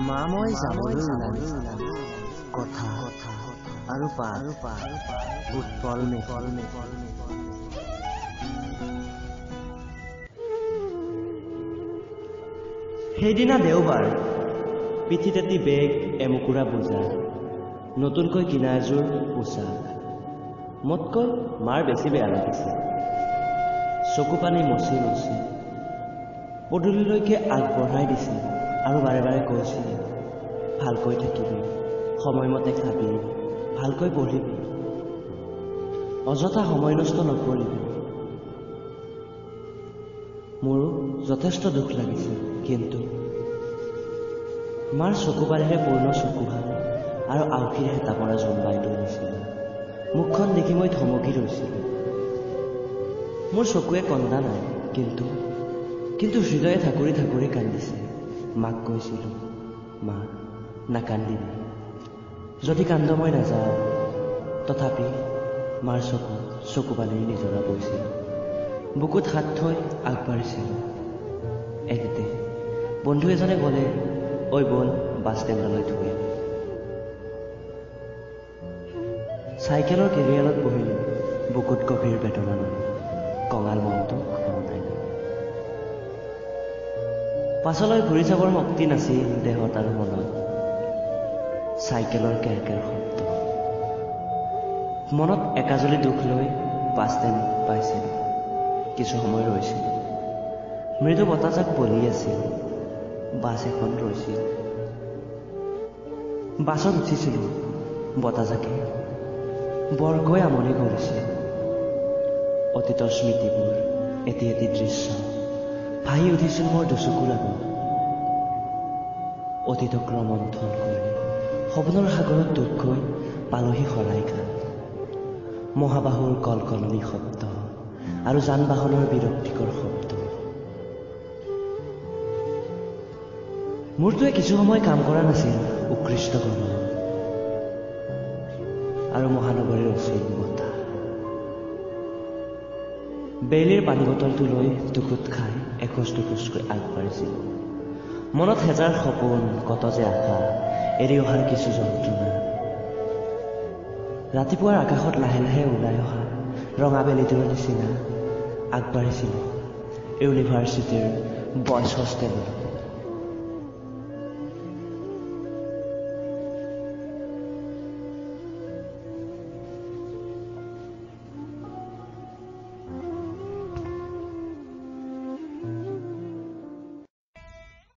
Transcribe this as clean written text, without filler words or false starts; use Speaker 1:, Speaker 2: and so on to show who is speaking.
Speaker 1: মা মই যাবলৈ ওলালো। কথা আৰু পাত উৎপল মেঘ।
Speaker 2: সেইদিনা দেওবাৰ, পিঠিত এটি বেগ, এমুকুৰা বোজা, নতুনকৈ কিনা এযোৰ পোচাক। মোতকৈ মাৰ বেছি বেয়া লাগিছে। চকু পানী মচি মচি পদূলিলৈকে আগবঢ়াই দিছিল আৰু বাৰে বাৰে কৈছিল, ভালকৈ থাকিবি, সময়মতে খাবি, ভালকৈ পঢ়িবি, অযথা সময় নষ্ট নকৰিবি। মোৰো যথেষ্ট দুখ লাগিছে, কিন্তু মাৰ চকুপানীৰে পূৰ্ণ চকুহাল আৰু আউসীৰ হেতা পৰা জোনবাইটোৰ নিচিনা মুখখন দেখি মই থমকি ৰৈছিলোঁ। মোৰ চকুৱে কন্দা নাই, কিন্তু কিন্তু হৃদয়ে ঠাকুৰি ঠাকুৰি কান্দিছে। মাক কৈছিলোঁ, মা নাকান্দিবি, যদি কান্দ মই নাযাওঁ। তথাপি মাৰ চকু চকুপানীৰ নিজৰা বৈছিল। বুকুত হাত থৈ আগবাঢ়িছিলোঁ। এনেতে বন্ধু এজনে ক'লে, ঐ ব'ল বাছ ষ্টেণ্ডলৈ থৈ। চাইকেলৰ কেৰিয়াৰত বহিলোঁ, বুকুত গভীৰ বেদনা লৈ, কঙাল মনটোক মনাই লৈ। পাছলৈ ঘূৰি চাবৰ শক্তি নাছিল দেহত আৰু মনত। চাইকেলৰ কেৰকেৰ শব্দ, মনত একাজলি দুখ লৈ বাছ ষ্টেণ্ড পাইছিলোঁ। কিছু সময় ৰৈছিলোঁ। মৃদু বতাহজাক বলি আছিল। বাছ এখন ৰৈছিল। বাছত উঠিছিলোঁ। বতাহজাকে বৰকৈ আমনি কৰিছিল। অতীতৰ স্মৃতিবোৰ এটি এটি দৃশ্য ভাহি উঠিছিল মোৰ দুচকুৰ আগত। অতীতক ৰমন্থন কৰি সপোনৰ সাগৰত ডুব গৈ পালোহি শৰাইঘাট। মহাবাহুৰ কলকলনি শব্দ আৰু যান বাহনৰ বিৰক্তিকৰ শব্দ। মোৰটোৱে কিছু সময় কাম কৰা নাছিল। উৎকৃষ্ট গৰম আৰু মহানগৰীৰ অচিন বতাহ। বেলিৰ পানী বটলটো লৈ দুখোট খাই এখোজ দুখোজকৈ আগবাঢ়িছিলোঁ। মনত হেজাৰ সপোন, কত যে আশা, এৰি অহাৰ কিছু যন্ত্ৰণা। ৰাতিপুৱাৰ আকাশত লাহে লাহে ওলাই অহা ৰঙা বেলিটোৰ নিচিনা আগবাঢ়িছিলোঁ ইউনিভাৰ্চিটিৰ বয়জ হোষ্টেললৈ।